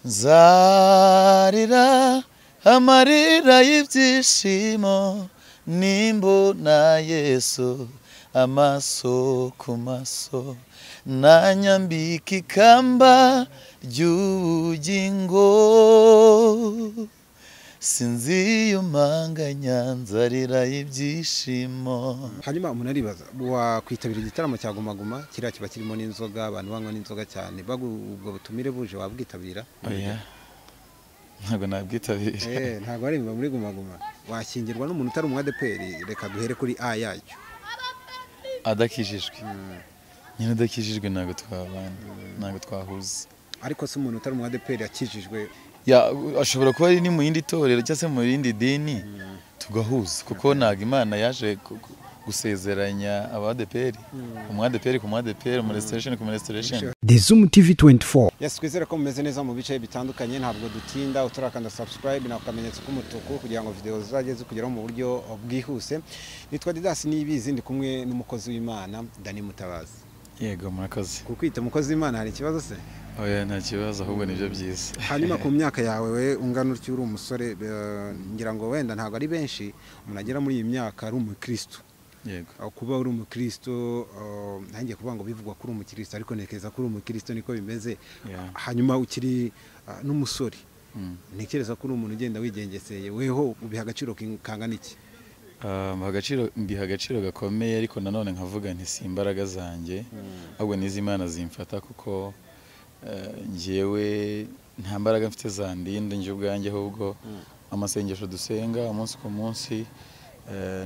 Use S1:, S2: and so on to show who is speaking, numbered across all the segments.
S1: Nzarira amarira y'ibyishimo nimbona Yesu amaso ku maso, nanyambika ikamba ry'ubugingo, sinziyumanganya nzarira ibyishimo.
S2: Hanyuma umuntu aribaza, wakwitabira igitaramo cya Guma Guma kiriya kiba kirimo n'inzoga, abantu banywa n'inzoga cyane, ubwo butumire buje wabwitabira?
S1: Oya, ntabwo nabwitabira.
S2: Ntabwo ari muri Guma Guma. Washyingirwa n'umuntu utari umu ADEPR? Reka duhere kuri A yacyo.
S1: Adakijijwe nyine, udakijijwe ntabwo twabana, ntabwo twahuza.
S2: Ariko se umuntu utari umu ADEPR akijijwe?
S1: Ya, ashobora kuba ari ni mu yindi torero cyangwa se mu rindi dini, tugahuza, kuko ntabwo Imana yaje gusezeranya aba ADEPR, umu ADEPR ku mu ADEPR, umu Restoration ku mu Restoration.
S3: The Zoom TV 24.
S2: Yes, twizere ko mumeze neza mu bice bitandukanye. Ntabwo dutinda, utarakanda subscribe na akamenyetso k'umutuku kugira ngo video zizajye zikugeraho mu buryo bwihuse. Nitwa Didas Niyibizi, ndi kumwe n'umukozi w'Imana Danny Mutabazi.
S1: Yego, murakoze.
S2: Kukwita umukozi w'Imana hari ikibazo se?
S1: Oya, nta kibazo, ahubwo nibyo byiza.
S2: Hanyuma ku myaka yawe we ungana utyo uri umusore, ngira ngo wenda ntabwo ari benshi umuntu agera muri iyi myaka ari umukristo.
S1: Yego.
S2: Kuba uri umukristo, ntangiye kuvuga ngo bivugwa ko uri umukristo, ariko ntekereza ko uri umukristo, niko bimeze. Hanyuma ukiri n'umusore, ntekereza ko uri umuntu ugenda wigengeseye, weho ubiha agaciro kangana iki?
S1: Mbiha agaciro gakomeye, ariko nanone nkavuga nti si imbaraga zanjye, ahubwo n'iz'Imana zimfata, kuko njyewe nta mbaraga mfite zandinda njye ubwanjye, ahubwo amasengesho dusenga umunsi ku munsi,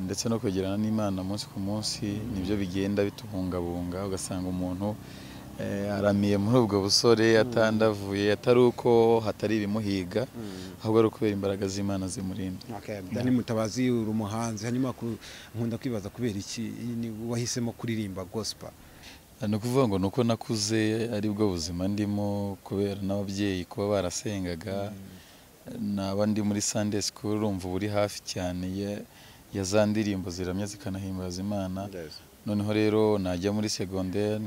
S1: ndetse no kwegerana n'Imana umunsi ku munsi, nibyo bigenda bitubungabunga, ugasanga umuntu aramiye muri ubwo busore atandavuye, atari uko hatari ibimuhiga, ahubwo ari ukubera imbaraga z'Imana zimurinda.
S2: Okay, Danny Mutabazi, uri umuhanzi. Hanyuma nkunda kwibaza kubera iki wahisemo kuririmba gospel?
S1: Ni ukuvuga ngo nuko nakuze aribwo buzima ndimo, kubera n'ababyeyi kuba barasengaga, naba ndi muri Sunday school, urumva uba uri hafi cyane ya za ndirimbo ziramya zikanahimbaza Imana. Noneho rero najya muri secondaire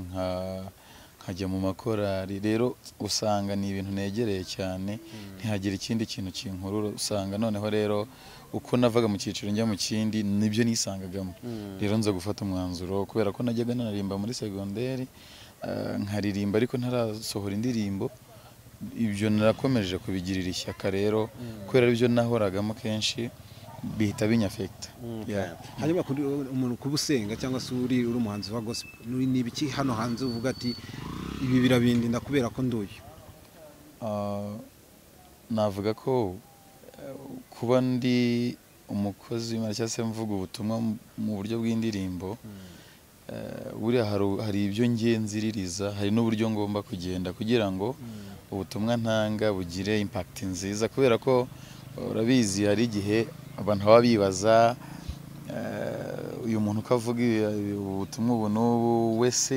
S1: nkajya mu makorari, rero usanga ni ibintu negereye cyane, ntihagira ikindi kintu kinkurura. Usanga noneho rero uko navaga mu cyiciro njya mu kindi nibyo nisangagamo. Rero nza gufata umwanzuro, kubera ko najyaga naririmba muri secondaire, nkaririmba ariko ntarasohora indirimbo, ibyo narakomeje kubigirira ishyaka rero, kubera ibyo nahoragamo kenshi bihita binyafekita.
S2: Hanyuma umuntu kuba usenga cyangwa se uri umuhanzi wa gospel, ni ibiki hano hanze uvuga ati ibi birabindinda kubera ko nduye?
S1: Navuga ko kuba ndi umukozi w'Imana cyangwa se mvuga ubutumwa mu buryo bw'indirimbo, buriya hari ibyo ngenziririza, hari n'uburyo ngomba kugenda kugira ngo ubutumwa ntanga bugire impact nziza, kubera ko urabizi hari igihe abantu baba bibaza uyu muntu uko avuga ubutumwa ubu n'ubu wese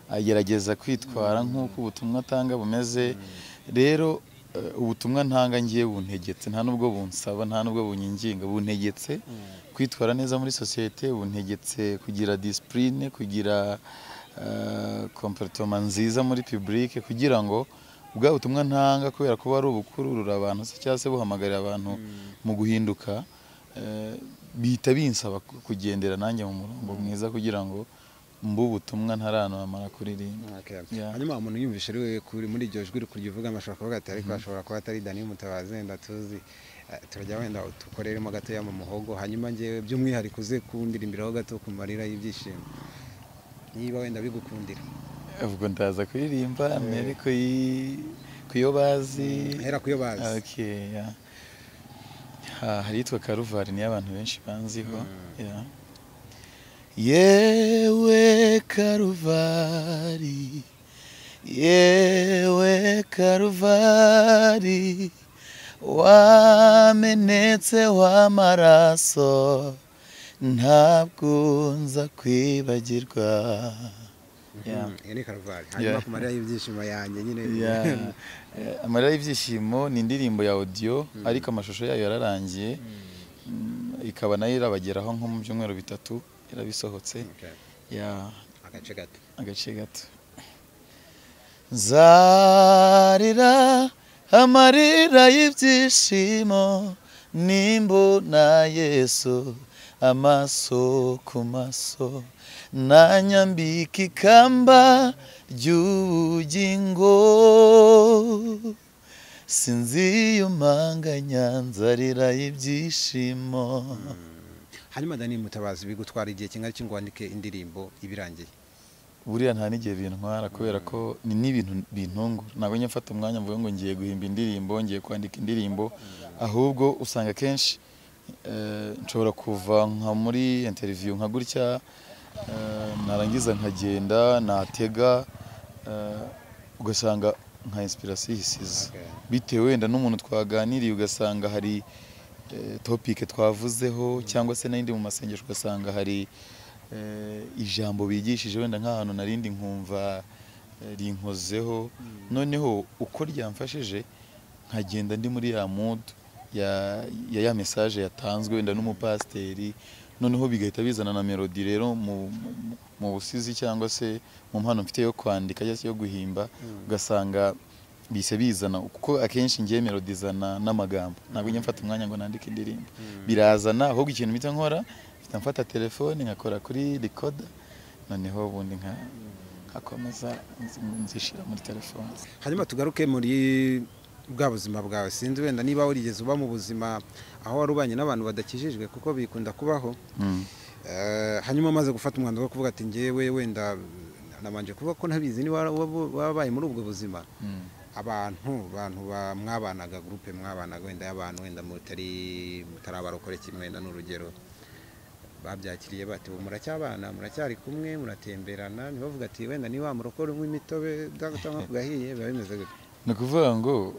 S1: agerageza kwitwara nk'uko ubutumwa atanga bumeze. Rero ubutumwa ntanga ngiye buntegetse, nta nubwo bunsaba, nta nubwo bunyinginga, buntegetse kwitwara neza muri sosiyete, buntegetse kugira discipline, kugira comportement nziza muri public, kugira ngo bwa butumwa ntanga, kubera kuba ari ubukururura abantu cyangwa se buhamagarira abantu mu guhinduka, bihita binsaba kugendera nanjye mu murongo mwiza kugira ngo mbu ubutumwa ntaranamara kuririmba.
S2: Hanyuma umuntu yumvishe rero kuri muri iryo jwi kuryivuga amashobora kuvuga ati ariko ashobora kuba atari Danny Mutabazi, wenda tuzi, turajya wenda tukoreremo gatoya mu muhogo, hanyuma ngewe by'umwihariko uze kundirimbiraho gato ku marira y'ibyishimo niba wenda bigukundira.
S1: Ubwo ndaza kuririmba mbere kuyo bazi.
S2: Hera kuyo bazi.
S1: Okay, yeah. Hari yitwa Karuvari, niyo abantu benshi banziho. Yewe Karuvari, yewe Karuvari, wamenetse w'amaraso, ntabwo nza kwibagirwa.
S2: Iyo ni Karuvari. Hanyuma ku marira y'ibyishimo yanjye nyine.
S1: Amarira y'ibyishimo ni indirimbo ya audio, ariko amashusho yayo yararangiye, ikaba nayo irabageraho nko mu byumweru bitatu irabisohotse.
S2: Agace gato.
S1: Agace gato. Nzarira Amarira y'ibyishimo nimbona Yesu amaso ku maso, nanyambika ikamba ry'ubugingo. Sinziyumanganya nzarira ibyishimo.
S2: Hanyuma Dany Mutabazi, bigutwara igihe kingana iki ngo wandike indirimbo ibirangiye?
S1: Buriya nta n'igihe bintwara, kubera ko ni n'ibintu bintungura. Ntabwo njya mfata umwanya mvuga ngo ngiye guhimba indirimbo, ngiye kwandika indirimbo, ahubwo usanga kenshi nshobora kuva nka muri interview nka gutya, narangiza nkagenda natega, ugasanga nka inspiration ihisize bitewe wenda n'umuntu twaganiriye, ugasanga hari topic twavuzeho, cyangwa se n'indi mu masengesho ugasanga hari ijambo bigishije wenda nk'ahantu narindi nkumva rinkozeho, noneho uko ryamfashije nkagenda ndi muri ya mood ya message yatanzwe wenda n'umupasiteri, noneho bigahita bizana na melody. Rero mu busizi cyangwa se mu mpano mfite yo kwandika cyangwa se yo guhimba, ugasanga bise bizana, kuko akenshi ngiye melody izana n'amagambo, ntabwo njya mfata umwanya ngo nandike indirimbo, birazana. Ahubwo ikintu mpita nkora, mfata telefone nkakora kuri recorder, noneho ubundi nkakomeza nzishira muri telefone.
S2: Hanyuma tugaruke muri bwa buzima bwawe, sinzi wenda niba warigeze uba mu buzima aho wari ubanye n'abantu badakijijwe, kuko bikunda kubaho. Hanyuma umaze gufata umwanzuro wo kuvuga ati ngewe wenda nabanje kuvuga ko ntabizi niba wabaye muri ubwo buzima, abantu mwabanaga, groupe mwabanaga wenda y'abantu wenda mutari mutarabarokore kimwe wenda n'urugero, babyakiriye bati ubu muracyabana, muracyari kumwe, muratemberana, ntibavuga ati wenda niba murokore unywa imitobe cyangwa kugahiye, biba bimeze gute?
S1: Ni ukuvuga ngo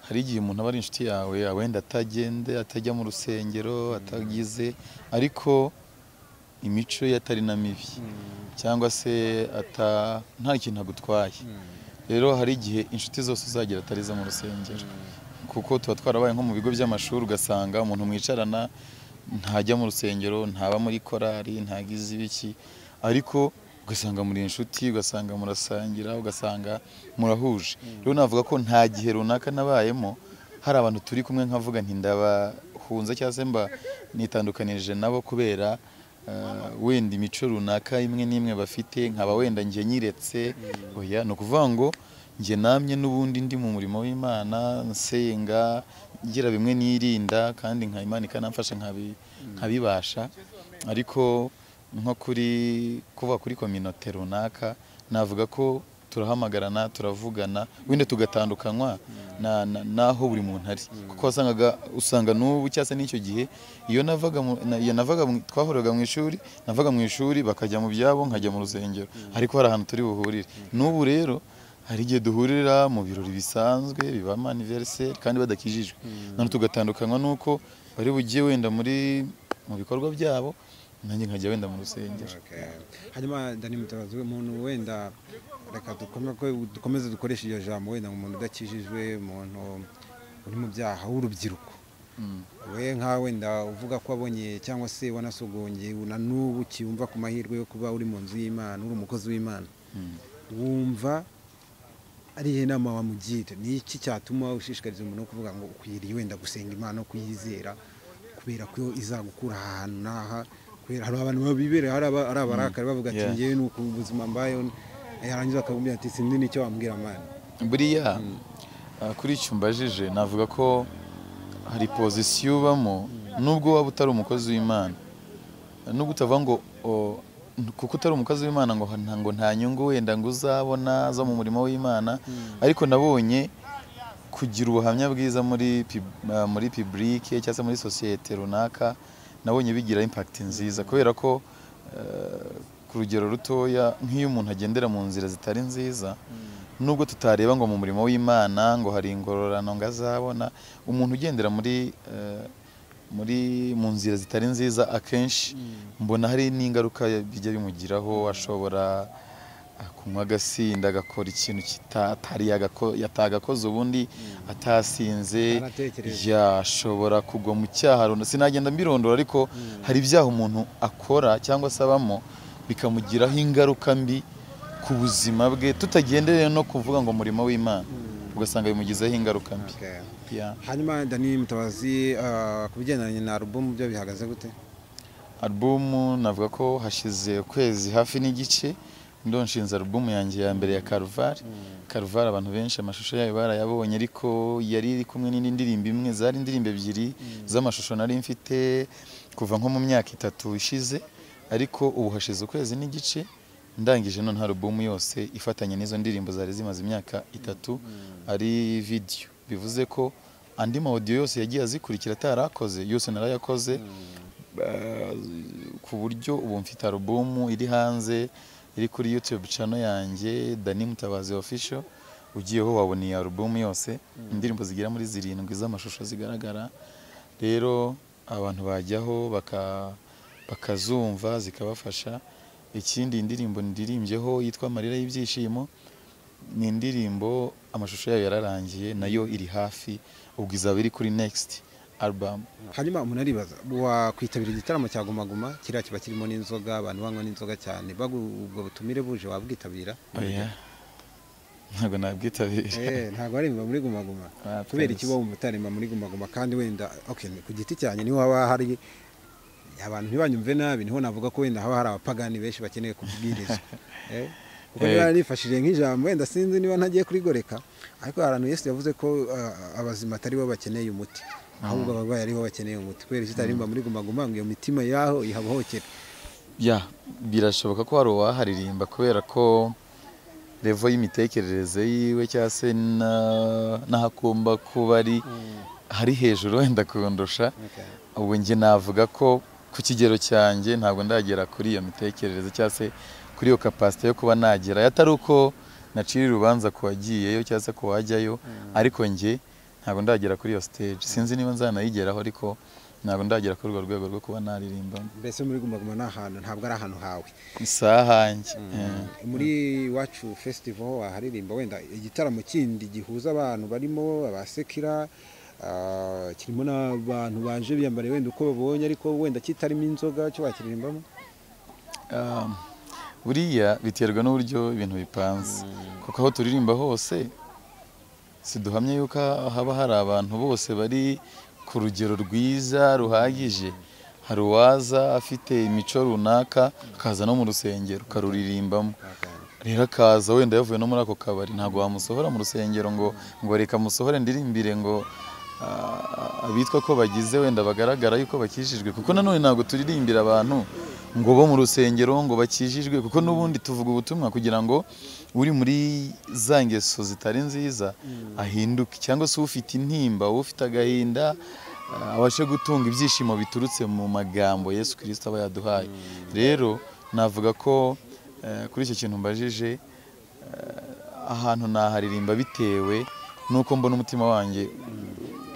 S1: hari igihe umuntu aba ari inshuti yawe, wenda atagende, atajya mu rusengero, atagize, ariko imico ye atari na mibi, cyangwa se nta kintu agutwaye. Rero hari igihe inshuti zose uzagira atari izo mu rusengero, kuko tuba twarabaye nko mu bigo by'amashuri, ugasanga umuntu mwicarana ntajya mu rusengero, ntaba muri korari, ntagize ibiki, ariko ugasanga muri inshuti, ugasanga murasangira, ugasanga murahuje. Rero navuga ko nta gihe runaka nabayemo hari abantu turi kumwe nkavuga nti ndabahunze cyangwa se mba nitandukanije nabo kubera wenda imico runaka imwe n'imwe bafite, nkaba wenda njye nyiretse. Oya, ni ukuvuga ngo njye namye n'ubundi ndi mu murimo w'Imana, nsenga, ngira bimwe nirinda, kandi nka Imana ikanamfasha nkabibasha. Ariko nko kuri kuva kuri communauté runaka, navuga ko turahamagarana, turavugana, wenda tugatandukanywa naho buri muntu ari, kuko usanga n'ubu cyangwa se n'icyo gihe iyo navaga twahuraga mu ishuri, navaga mu ishuri bakajya mu byabo, nkajya mu rusengero, ariko hari ahantu turi buhurire. N'ubu rero hari igihe duhurira mu birori bisanzwe bibamo anniversaire kandi badakijijwe, none tugatandukanywa nuko bari bugiye wenda muri mu bikorwa byabo, nanjye nkajya wenda mu rusengero.
S2: Hanyuma Dany Mutabazi, umuntu wenda reka dukomeze dukoreshe iryo jambo, wenda umuntu udakijijwe, umuntu uri mu byaha w'urubyiruko, we nka wenda uvuga ko wabonye cyangwa se wanasogongeye na n'ubu ukiyumva ku mahirwe yo kuba uri mu nzu y'Imana, uri umukozi w'Imana, wumva ari iyihe nama wamugira? Ni iki cyatuma ushishikariza umuntu kuvuga ngo ukwiriye wenda gusenga Imana no kuyizera, kubera ko izagukura ahantu n'aha? Kubera hari abantu bibereye hari abarakari bavuga ati ngewe nuko ubuzima mbayeho, yarangiza akakubwira ati sinzi n'icyo wambwira Mana.
S1: Buriya kuri icyo umbajije, navuga ko hari pozisiyo ubamo nubwo waba utari umukozi w'Imana, nubwo utavuga ngo kuko utari umukozi w'Imana ngo nta nyungu wenda ngo uzabona zo mu murimo w'Imana, ariko nabonye kugira ubuhamya bwiza muri public cyangwa se muri sosiyete runaka, nabonye bigira impact nziza, kubera ko ku rugero rutoya nk'iyo umuntu agendera mu nzira zitari nziza, nubwo tutareba ngo mu murimo w'Imana ngo hari ingororano ngo azabona, umuntu ugendera muri mu nzira zitari nziza akenshi mbona hari n'ingaruka bijya bimugiraho. Ashobora kunywa agasinda, agakora ikintu kitari yatagakoze ubundi atasinze, yashobora kugwa mu cyaha runaka, sinagenda mbirondora, ariko hari ibyaha umuntu akora cyangwa se abamo bikamugiraho ingaruka mbi ku buzima bwe, tutagendereye no kuvuga ngo umurimo w'Imana. ugasanga bimugizeho ingaruka mbi.
S2: Hanyuma Danny Mutabazi, ku bigendanye na album byo bihagaze gute?
S1: Album navuga ko hashize ukwezi hafi n'igice ndonshinze album yanjye ya mbere ya Karuvali. Karuvali abantu benshi amashusho yayo barayabonye, ariko yari iri kumwe n'indi ndirimbo imwe, zari indirimbo ebyiri z'amashusho nari mfite kuva nko mu myaka 3 ishize, ariko ubu hashize ukwezi n'igice ndangije none album yose ifatanye n'izo ndirimbo zari zimaze imyaka 3 ari video. Bivuze ko andi ma audio yose yagiye azikurikira atarakoze yose narayakoze, ku buryo ubu mfite album iri hanze iri kuri YouTube channel yanjye Danny Mutabazi Official, ugiyeho wabona iyi album yose, indirimbo zigera muri 7 z'amashusho zigaragara. Rero abantu bajyaho bakazumva zikabafasha. Ikindi indirimbo ndirimbyeho yitwa Amarira y'Ibyishimo, ni indirimbo amashusho yayo yararangiye nayo iri hafi, ubwo izaba iri kuri next album.
S2: Hanyuma umuntu aribaza, wakwitabira igitaramo cya Guma Guma kiriya kiba kirimo n'inzoga, abantu banywa n'inzoga cyane, ubwo butumire buje wabwitabira?
S1: Oya, ntabwo nabwitabira.
S2: Ntabwo aririmba muri Guma Guma. Kubera iki wowe umutarima muri Guma Guma? Kandi wenda okay, ku giti cyanjye niho haba hari abantu, ntibanyumve nabi, niho navuga ko wenda haba hari abapagani benshi bakeneye kubwirizwa. Kuko niba nifashije nk'ijambo wenda sinzi niba ntagiye kurigoreka, ariko ahantu Yesu yavuze ko abazima atari bo bakeneye umuti, ahubwo abarwayi aribo bakeneye umuti. Kubera iki utarimba muri Guma Guma ngo iyo mitima yaho ihabohokere?
S1: Ya, birashoboka ko hari uwaharirimba kubera ko level y'imitekerereze yiwe cyangwa se n'ahakumba kuba ari hari hejuru wenda kundusha. Ubwo njye navuga ko ku kigero cyanjye ntabwo ndagera kuri iyo mitekerereze cyangwa se kuri iyo capacity yo kuba nagera, atari uko nacira urubanza ku wagiyeyo cyangwa se ku wajyayo, ariko njye ntabwo ndagera kuri iyo stage, sinzi niba nzanayigeraho, ariko ntabwo ndagera kuri urwo rwego rwo kuba naririmba.
S2: Mbese muri Guma Guma ni ahantu, ntabwo ari ahantu hawe?
S1: Isahanjye.
S2: Muri Iwacu Festival waharirimba wenda igitaramo kindi gihuza abantu barimo abasekira, kirimo n'abantu baje biyambariye wenda uko babonye, ariko wenda kitarimo inzoga, cyo wakiririmbamo?
S1: Buriya biterwa n'uburyo ibintu bipanze, kuko aho turirimba hose siduhamye yuko haba hari abantu bose bari ku rugero rwiza ruhagije. Hari uwaza afite imico runaka akaza no mu rusengero karuririmbamo, rero akaza wenda yavuye no muri ako kabari, ntabwo wamusohora mu rusengero ngo reka musohore ndirimbire ngo abitwa ko bagize wenda bagaragara yuko bakijijwe, kuko nanone ntabwo turirimbira abantu ngo bo mu rusengero ngo bakijijwe, kuko n'ubundi tuvuga ubutumwa kugira ngo uri muri za ngeso zitari nziza ahinduke, cyangwa se ufite intimba, ufite agahinda abashe gutunga ibyishimo biturutse mu magambo Yesu Kristo aba yaduhaye. Rero navuga ko kuri icyo kintu mbajije, ahantu naharirimba bitewe nuko mbona umutima wanjye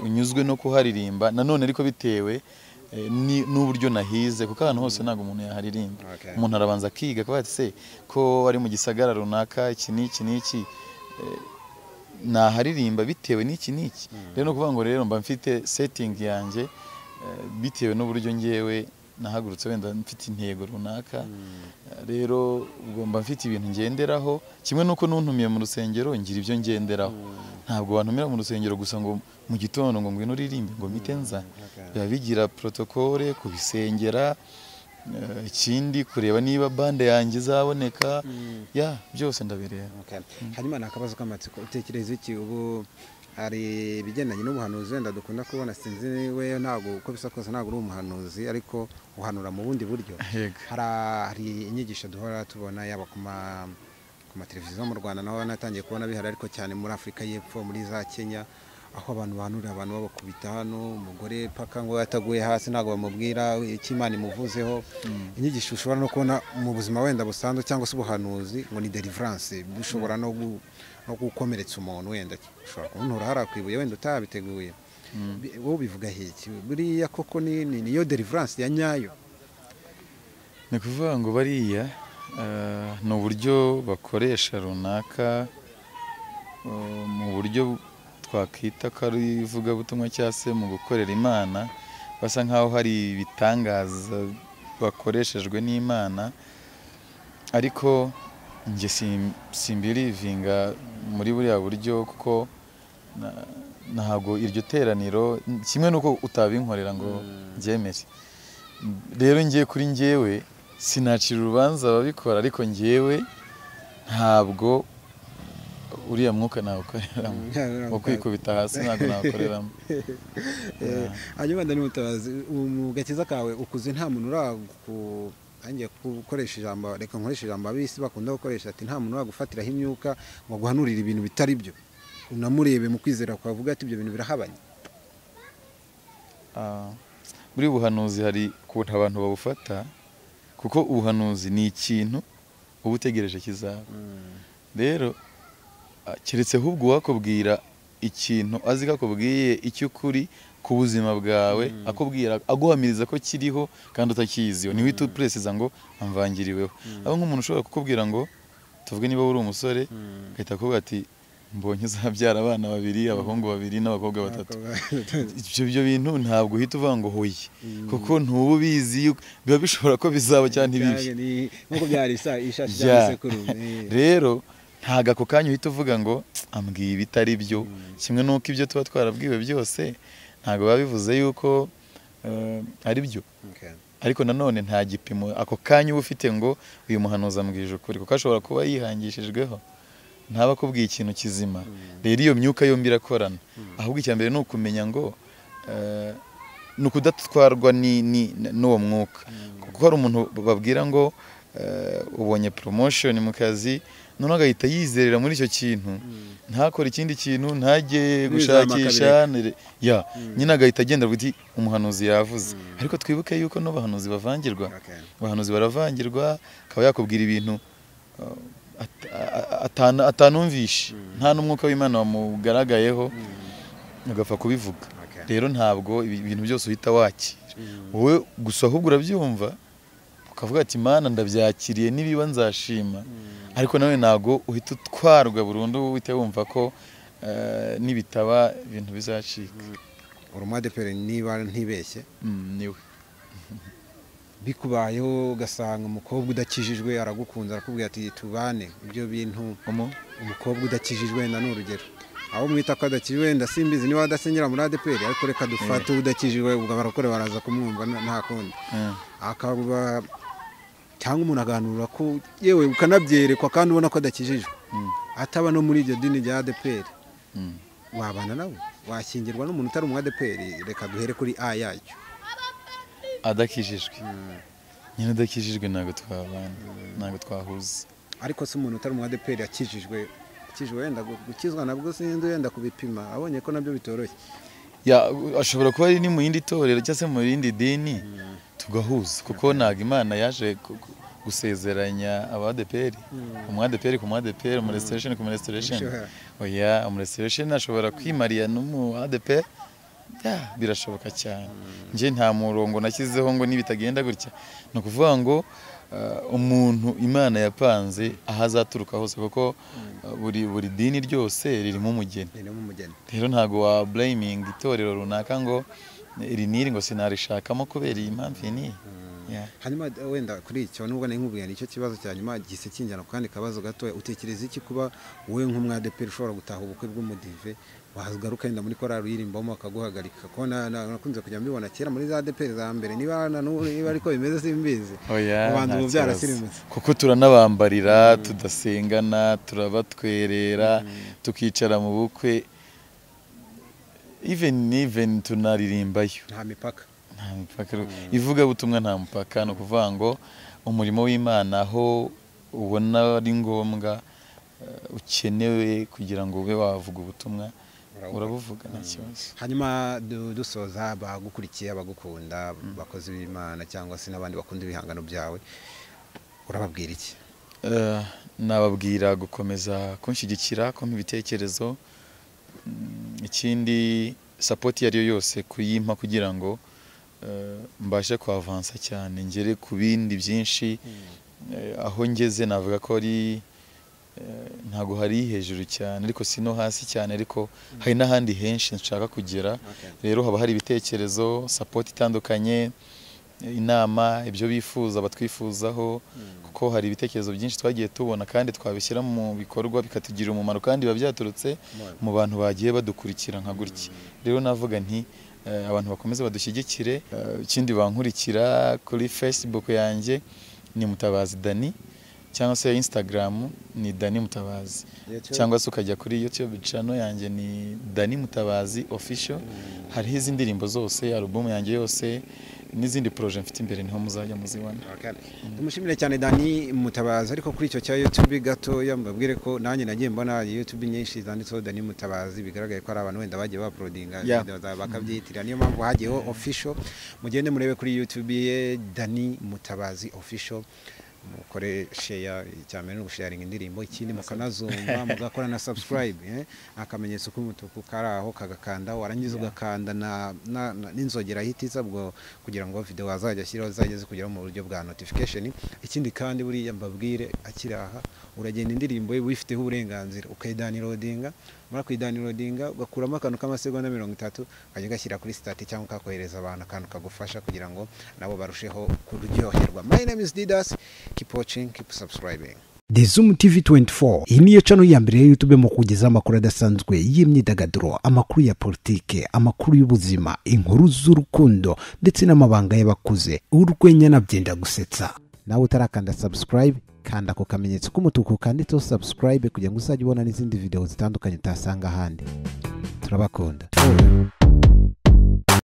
S1: unyuzwe no kuharirimba, nanone ariko bitewe n'uburyo nahize, kuko ahantu hose ntabwo umuntu yaharirimba. Umuntu arabanza akiga akavuga ati se ko ari mu gisagara runaka iki n'iki n'iki, naharirimba bitewe n'iki n'iki. Rero no kuvuga ngo rero mba mfite setting yanjye bitewe n'uburyo ngewe nahagurutse wenda mfite intego runaka, rero ubwo mba mfite ibintu ngenderaho, kimwe nuko nuntumiye mu rusengero ngira ibyo ngenderaho. Ntabwo wantumira mu rusengero gusa ngo mu gitondo ngo ngwino uririmbe ngo mpite nza, biba bigira protocole kubisengera, ikindi kureba niba bande yanjye izaboneka, ya byose ndabireba.
S2: Hanyuma ni akabazo k'amatsiko, utekereza iki ubu hari ibigendanye n'ubuhanuzi wenda dukunda kubona, sinzi we ntabwo uko bisa kose ntabwo uri umuhanuzi, ariko uhanura mu bundi buryo. Hari inyigisho duhora tubona yaba ku mateleviziyo mu Rwanda, naho natangiye kubona bihari, ariko cyane muri Afurika y'Epfo, muri za Kenya, aho abantu bahanurira abantu babakubita hano, umugore paka ngo yataguye hasi ntabwo bamubwira icyo Imana imuvuzeho. Inyigisho ushobora no kubona mu buzima wenda busanzwe cyangwa se ubuhanuzi ngo ni deliverance, bushobora no gukomeretsa umuntu, wenda ushobora kumuntura hariya ku ibuye wenda utabiteguye. Wowe ubivuga iki? Buriya koko ni niyo deliverance ya nyayo?
S1: Ni ukuvuga ngo bariya ni uburyo bakoresha runaka mu buryo twakwita ko ari ivugabutumwa cyangwa se mu gukorera Imana, basa nkaho hari ibitangaza bakoreshejwe n'Imana, ariko njye simbirivinga muri buriya buryo, kuko Ntabwo iryo teraniro kimwe nuko utabinkorera ngo mbyemere. Rero ngiye kuri njyewe sinacira urubanza ababikora, ariko njyewe ntabwo uriya mwuka nawukoreramo, wo kwikubita hasi ntabwo nawukoreramo.
S2: Hanyuma Dani Mutabazi, mu gakiza kawe ukuze nta muntu angiye gukoresha ijambo, reka nkoreshe ijambo ab'isi bakunda gukoresha, ati nta muntu uragufatiraho imyuka ngo aguhanurire ibintu bitari byo, unamurebe mu kwizera kwawe uvuga ati ibyo bintu birahabanye.
S1: Muri ubuhanuzi hari ukuntu abantu babufata, kuko ubuhanuzi ni ikintu uba utegereje kizaba. Rero keretse ahubwo uwakubwira ikintu azi ko akubwiye icy'ukuri ku buzima bwawe, akubwira aguhamiriza ko kiriho kandi utakiziho, niwe uhita upresiza ngo amvangiriweho. Aho nk'umuntu ushobora kukubwira ngo tuvuge niba uri umusore, agahita akubwira ati mbonye uzabyara abana babiri, abahungu babiri n'abakobwa batatu. Ibyo bintu ntabwo uhita uvuga ngo hoye, kuko ntuba ubizi, biba bishobora ko bizaba cyangwa ntibibe.
S2: Nkuko byari ishashi ry'amasekurume.
S1: Rero ntabwo ako kanya uhita uvuga ngo ambwiye ibitari byo, kimwe n'uko ibyo tuba twarabwiwe byose ntabwo biba bivuze yuko ari byo. Ariko nanone nta gipimo ako kanya uba ufite ngo uyu muhanuzi ambwije ukuri, kuko ashobora kuba yihangishijweho ntaba akubwiye ikintu kizima. Rero iyo myuka yombi irakorana. Ahubwo icya mbere ni ukumenya ngo ni ukudatwarwa n'uwo mwuka, kuko hari umuntu babwira ngo ubonye promotion mu kazi, noneho agahita yizerera muri icyo kintu, ntakore ikindi kintu, ntajye gushakisha, ya nyine agahita agenda avuga ati umuhanuzi yavuze. Ariko twibuke yuko n'abahanuzi bavangirwa, abahanuzi baravangirwa, akaba yakubwira ibintu atanumvishe, nta n'umwuka w'Imana wamugaragayeho, agapfa kubivuga. Rero ntabwo ibintu byose uhita wakira wowe gusa, ahubwo urabyumva ukavuga ati Mana ndabyakiriye, nibiba nzashima. Ariko nawe ntabwo uhita utwarwa burundu, uhita wumva ko nibitaba ibintu bizacika.
S2: Uri umu ADEPR niba ntibeshye?
S1: Niwe.
S2: Bikubayeho ugasanga umukobwa udakijijwe aragukunze, arakubwira ati tubane, ibyo bintu umukobwa udakijijwe wenda ni urugero, aho mwita ko adakijijwe wenda simbizi niba adasengera muri ADEPR, ariko reka dufate udakijijwe, ubwo abarokore baraza kumwumva nta kundi. Akaba cyangwa umuntu aganura ko yewe ukanabyerekwa kandi ubona ko adakijijwe, ataba no muri iryo dini rya ADEPR, wabana nawe, washyingirwa n'umuntu utari umu ADEPR? Reka duhere kuri A yacyo.
S1: Adakijijwe nyine, udakijijwe ntabwo twabana, ntabwo twahuza.
S2: Ariko se umuntu utari umu ADEPR akijijwe wenda gukizwa nabwo sinzi wenda kubipima, abonye ko nabyo bitoroshye,
S1: ashobora kuba ari ni mu yindi torero cyangwa se mu yindi dini, tugahuza, kuko ntabwo Imana yaje gusezeranya aba ADEPR, umu ADEPR ku mu ADEPR, umu restoration ku mu restoration. Oya, umu restoration ashobora kwimariya n'umu ADEPR, birashoboka cyane. Nje nta murongo nashyizeho ngo nibitagenda gutya, ni ukuvuga ngo umuntu Imana yapanze aho azaturuka hose, kuko buri dini ryose ririmo umugeni. Rero ntabwo wa blaming itorero runaka ngo iri niri ngo sinarishakamo kubera iyi mpamvu iyi.
S2: Hanyuma wenda kuri icyo nubwo nari nkubwiye nicyo kibazo cya nyuma gise kinjyana ku kandi kabazo gato, utekereza iki kuba wowe nk'umu ADEPR ushobora gutaha ubukwe bw'umudive, wagaruka wenda muri korali uyirimbamo akaguhagarika? Ko nakunze kujya mbibona kera muri za ADEPR za mbere, niba niba ariko bimeze simbizi, ubanza ubu byarasirimutse,
S1: kuko turanabambarira, tudasengana, turabatwerera, tukicara mu bukwe, even tunaririmbayo,
S2: nta mipaka.
S1: Ivugabutumwa nta mupaka. Ni ukuvuga ngo umurimo w'Imana aho ubona ari ngombwa ukenewe kugira ngo ube wavuga ubutumwa urabuvuga nta kibazo.
S2: Hanyuma dusoza, abagukurikiye, abagukunda, abakozi b'Imana cyangwa se n'abandi bakunda ibihangano byawe, urababwira iki?
S1: Nababwira gukomeza kunshyigikira, kumpa ibitekerezo, ikindi support iyo ari yo yose kuyimpa kugira ngo mbashe kuavansa cyane, ngere ku bindi byinshi. Aho ngeze navuga ko ari ntago hari hejuru cyane, ariko si no hasi cyane, ariko hari n'ahandi henshi nshaka kugera. Rero haba hari ibitekerezo, support itandukanye, inama, ibyo bifuza batwifuzaho, kuko hari ibitekerezo byinshi twagiye tubona kandi twabishyira mu bikorwa bikatugirira umumaro, kandi biba byaturutse mu bantu bagiye badukurikira nka gutya. Rero navuga nti abantu bakomeze badushyigikire. Ikindi bankurikira kuri Facebook yanjye ni Mutabazi Dany, cyangwa se Instagram ni Dany Mutabazi, cyangwa se ukajya kuri YouTube channel yanjye ni Dany Mutabazi Official. Hariho izi ndirimbo zose, album yanjye yose n'izindi projet mfite imbere, niho muzajya muzibona.
S2: Tumushimire cyane Dany Mutabazi. Ariko kuri icyo cya YouTube gatoya mbabwire ko nanjye nagiye mbona YouTube nyinshi zanditseho Dany Mutabazi, bigaragaye ko ari abantu wenda bagiye bauploadinga video zabo bakabyitirira, niyo mpamvu hagiyeho official. Mugende murebe kuri YouTube ye Dany Mutabazi Official, mukore share, icyambere no gusharinga indirimbo, ikindi mukanazumva mugakora na subscribe, akamenyetso k'umutuku kari aho kagakanda, warangiza ugakanda na n'inzogera hitiza ubwo kugira ngo video wazajya ashyiraho zizajye zikugeraho mu buryo bwa notification. Ikindi kandi buriya mbabwire akiri aha, uragenda indirimbo ye wifiteho uburenganzira ukayidownloadinga, mara kuyidownloadinga ugakuramo akantu k'amasegonda 30 ukajya ugashyira kuri status cyangwa ukakohereza abantu akantu kagufasha kugira ngo nabo barusheho kuryoherwa. My name is Didas, keep watching, keep subscribing.
S3: The Zoom TV 24, iyi niyo channel ya mbere ya YouTube mu kugeza amakuru adasanzwe y'imyidagaduro, amakuru ya politike, amakuru y'ubuzima, inkuru z'urukundo ndetse n'amabanga y'abakuze, urwenya nabyenda gusetsa.
S2: Nawe utarakanda subscribe, kanda ako kamenyetso k'umutuku kanditseho subscribe kugira ngo uzajye ubona n'izindi video zitandukanye utasanga ahandi. Turabakunda.